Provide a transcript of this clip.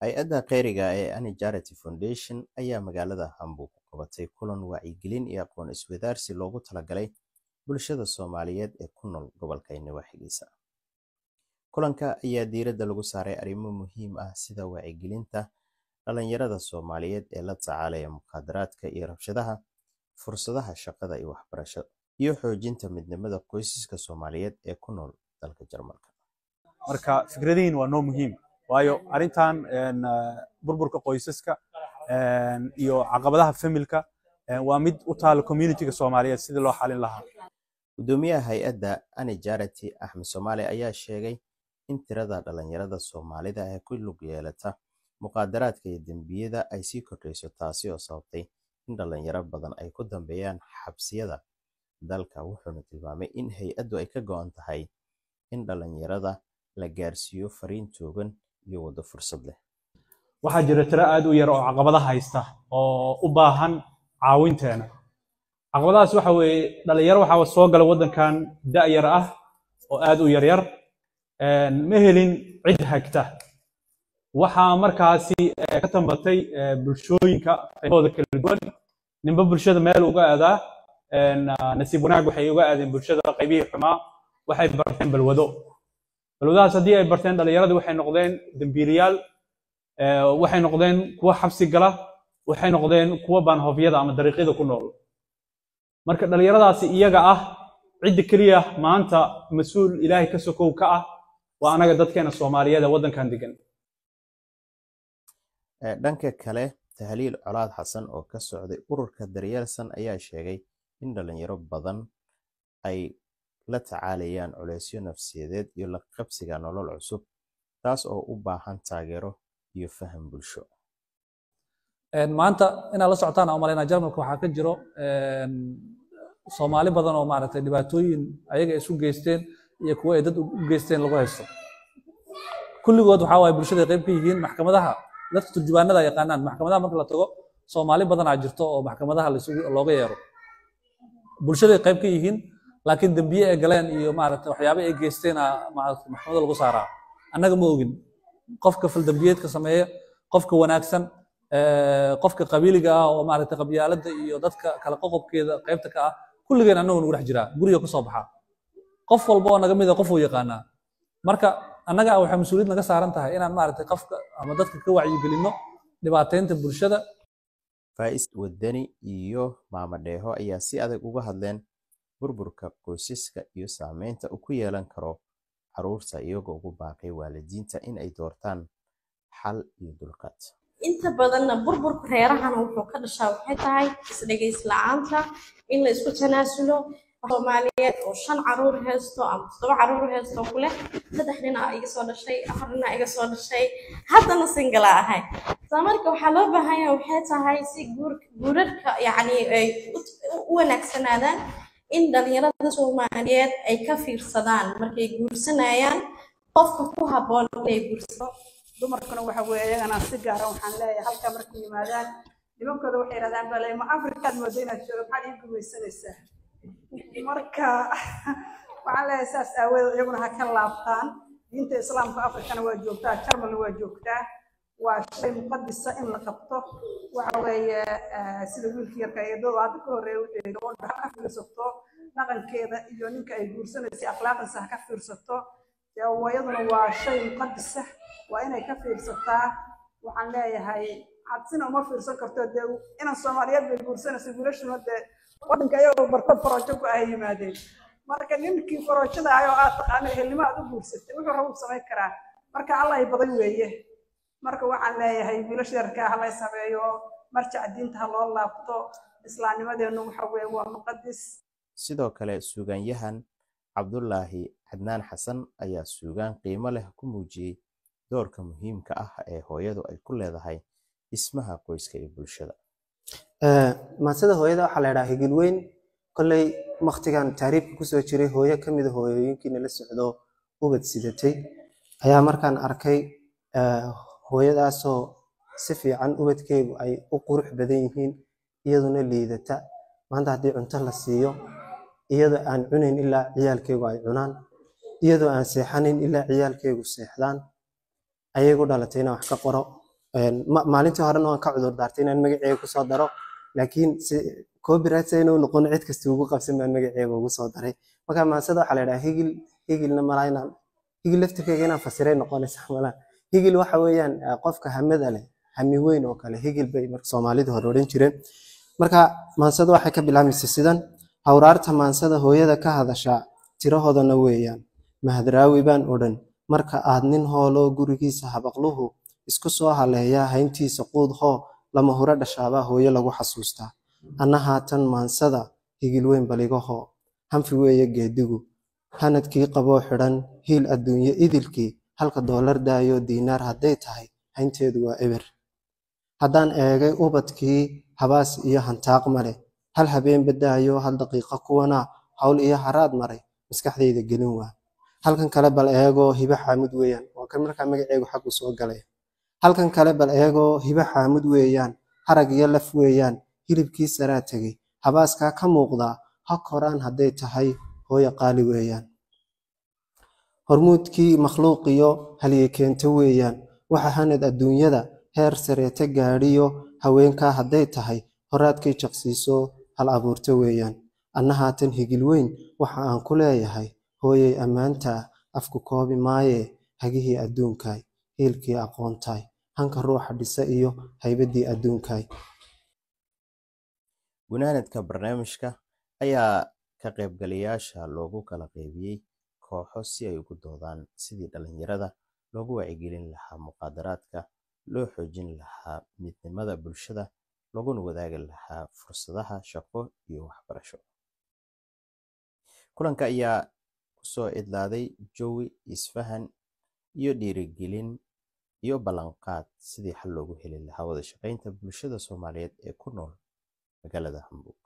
Hay'adda kheyriga ee Annie Charity Foundation ayaa magaalada Hamburg ku qabatay kulan wacyigelin iyo aqoon isweydaarsi loogu talagalay bulshada Soomaaliyeed ee ku nool gobolka Nawaaxigiisa. Kulanka ayaa diiradda lagu saaray arrimo muhiim ah sida wacyigelinta dhalinyarada Soomaaliyeed ee la tacaalaya mukhaadaraadka iyo rabshadaha, fursadaha shaqada iyo waxbarasho, iyo xoojinta midnimada qoysaska Soomaaliyeed ee ku nool dalka Jarmalka. Marka fikradihiin waa noo muhiim, waayo arrintan burburka qoysaska iyo caqabadaha familka waa mid u taala communityga Soomaaliyeed sidii loo xalin lahaa. Gudoomiyaha hay'adda Annie Charity, Axmed Soomaali, ayaa sheegay in tirada dhalinyarada Soomaalida ee ku lug yeelata mukhaadaraadka iyo dembiyada ay sii kordheyso, taasi oo sababtay in dhalinyaro badan ay ku dambeeyaan xabsiyada dalka. Wuxuuna tilmaamay in hay'addu ay ka go'an tahay in dhalinyarada la gaarsiiyo fariin togan iyo waddo fursad leh. Waxaa jira tiro aad u yar oo caqabada haysta oo u baahan caawinteena. Caqabadahaas waxa weeye dhalinyaro waxaa soo gala waddankan da'yar ah oo aad u yaryar, ma helin cid hagta. Waxaa markaasi ka tambatay bulshooyinka qaybahooda kala duwan, ninba bulshada meel uga aadaa. Nasiib wanaag waxay uga aadeen bulshada qaybihii xumaa, waxay barteen balwado. Balwadahaas haddii ay barteen, dhalinyaradii waxay noqdeen dembiilayaal, waxay noqdeen kuwa xabsi gala, waxay noqdeen kuwa baanhoofyada ama dariiqyada ku nool. Marka dhalinyaradaasi iyaga ah, cidda keliya maanta mas-uul Ilaahay ka sokow ka ah waa anaga, dadkeena Soomaaliyeed ee waddankan degan. Dhanka kale, Tahliil Colaad Xasan oo ka socday ururka Daryeelsan ayaa sheegay in dhalinyaro badan ay la tacaalayaan culeysyo nafsiyadeed iyo la qabsiga nolol cusub, taas oo u baahan taageero iyo faham bulsho. Maanta inaad la socotaan aan umalaynaa, Jarmalka waxaa ka jiro Soomaali badan oo maaragtay dhibaatooyin ayaga isu geysteen iyo kuwo ay dad u geysteen lagu haysto. Kulligood waxaa waaye bulshada qayb ka yihiin. Maxkamadaha, dadka turjubaanada yaqaanaan, maxkamadaha marka la tago Soomaali badanaa jirto oo maxkamadaha laisugu looga yeero. Bulshaday qayb ka yihiin, laakiin dembiye ay galeen iyo maaragtay waxyaabo ay geysteena maaragtay maxkamadda lagu saaraa. Annaga ma ogin qofka faldambiyeedka sameeya, qofka wanaagsan, qofka qabiiliga ah oo maaragtay qabyaaladda iyo dadka kala qoqobkeeda qaybta ka ah. Kulligeen annagu nagu dhex jiraa, guriga kasoo baxaa, qof walba oo naga mid a qof uu yaqaanaa. Marka annaga waxay mas-uuliyad naga saaran tahay inaan maaragtay qofka ama dadka ka wacyigelinno dhibaateynta bulshada. Faa'is Wadani iyo Maama Dheeho ayaa si adag uga hadleen burburka qoysaska iyo saameynta uu ku yeelan karo carruurta, iyagoo ugu baaqay waalidiinta in ay doortaan xal iyo dulqaad. Inta badanna burburka reerahana wuxuu ka dhashaa waxay tahay isdhegays la-aanta, in la isku tanaasulo. Soomaaliyeed oo 5 caruur haysto ama 7 caruur haysto ku leh, 3 ninaa iga soo dhashay, 4 ninaa iga soo dhashay, haddana single ahay. Soo marka waxaa loo baahan yahay waxay tahay si guur guurarka yacni ay u wanaagsanaadaan, in dhalinyarada Soomaaliyeed ay ka fiirsadaan markay guursanayaan qofka ku habboon inay guursadaan. Dumarkuna waxa weeye iyagana si gaara waxaan leeyahay, halkaa markay yimaadaan nimankooda waxay yidhahdaan, bale ma Afrikaad moodo inaad joogo, maxaad ii gumaysanaysaa? Marka waxaan leeyahay saas aawadeed iyaguna ha ka laabtaan. Diinta Islaamka Afrikana waa joogtaa, Jarmalna waa joogtaa, waa shay muqadisa in la qabto. Waxa weeye sida wiilkii yarka eedada hadda ka horreeya wuxuu yidhi, gabadha ha ka fiirsato dhaqankeeda iyo ninka ay guursanaysa, akhlaaqdiisa ha ka fiirsato. Dee iyaduna waa shay muqadisa, waa inay ka fiirsataa. Waxaan leeyahay hadsina uma fiirsan karto, dee inan Soomaaliyeed bay guursanaysa. Wiilashuna dee waddanka ayagoo barkood faroojo ku ay yimaadeen. Marka ninkii faroojada ahay oo aad taqaano ehelnimo aad u guursatay, wuxuu rabo u samayn karaa. Marka Allah ay badan weeye. Marka waxaan leeyahay wiilasha yarkaa ha la sameeyo marjac, diinta ha loo laabto, islaamnimadeennu waxa weeye waa muqadis. Sidoo kale, suugaanyahan Cabdulaahi Cadnaan Xasan ayaa suugaan qiimo leh ku muujiyey doorka muhiimka ah ee hooyadu ay ku leedahay dhismaha qoyska iyo bulshada. Maansada hooyada waxaa la idhaha Higil Weyn. Kolley waqtigan tahriibka kusoo jiray, hooyo ka mid a hooyooyinkiina la socdo ubad sidatay ayaa markaan arkay, hooyadaasoo si fiican ubadkeegu ay u qurux badan yihiin, iyaduna liidata. Maanta haddii cunto la siiyo, iyadoo aan cunayn ilaa ciyaalkeegu ay cunaan, iyadoo aan seexanin ilaa ciyaalkeegu seexdaan, ayay ku dhalatay inaan wax ka qoro. Maalintii horena waan ka cudur daartay inaan magaceega kusoo daro, laakiin si copyright sayna u noqon cid kasta ugu qabsan baan magaceega ugu soo daray. Marka maansada waxaa la yidhaha Higil. Higilna malaa inaan higil laftirkeyga inaan fasiray noqonaysa malaa. Higil waxa weeyaan qofka hamada leh, hami weyn oo kale, higil bay marka Soomaalida hore odhan jireen. Marka maansada waxay ka bilaabmaysa sidan: hawraarta maansada hooyada ka hadashaa tirahoodana weeyaan, mahadraawi baan odhan marka aad nin hooloo gurigiisa habaqluhu isku soo haleeyaa, hayntiisa quud hoo lama hura dhashaabaa hooyo lagu xasuustaa. Anna haatan maansada higil weyn baliga hoo hanfi weeye geedigu hanadkii qaboo xidhan hiil adduunye idilkii, halka doolar daayo diinaar hadday tahay haynteedu waa eber. Haddaan eegay ubadkii habaas iyo hantaaq male, hal habeen badaayo hal daqiiqo kuwana hawl iyo haraad maray maskaxdayda gelin waa. Halkan kale bal eegoo Hibe Xaamud weeyaan, waa kan markaa magaceegu xaggu soo galay. Halkan kale bal eegoo Hibe Xaamud weeyaan, harag iyo laf weeyaan, hilibkii saraa tegey, habaaskaa ka muuqdaa ha koraan hadday tahay hooyo qaali weeyaan. Hormuudkii makhluuqiyo halye keento weeyaan, waxa hanad adduunyada heer sareete gaadhiyo haweenkaa hadday tahay horaadkay jaqsiiso hal abuurto weeyaan. Anna haatan higil weyn waxa aan ku leeyahay hooyay ammaantaa afku koobi maaye, hagihii adduunkaay, hiilkii aqoontaay, hanka ruuxa dhisa iyo haybaddii adduunkaay. Gunaanadka barnaamijka ayaa ka qaybgalayaasha loogu kala qaybiyey kooxo si ay ugu doodaan sidii dhalinyarada loogu wacyigelin lahaa muqaadaraadka, loo xoojin lahaa midnimada bulshada, looguna wadaagi lahaa fursadaha shaqo iyo waxbarasho. Kulanka ayaa kusoo idlaaday jawi isfahan iyo dhiirigelin iyo ballanqaad sidii xal loogu heli lahaa wada shaqaynta bulshada Soomaaliyeed ee ku nool magaalada Hamburg.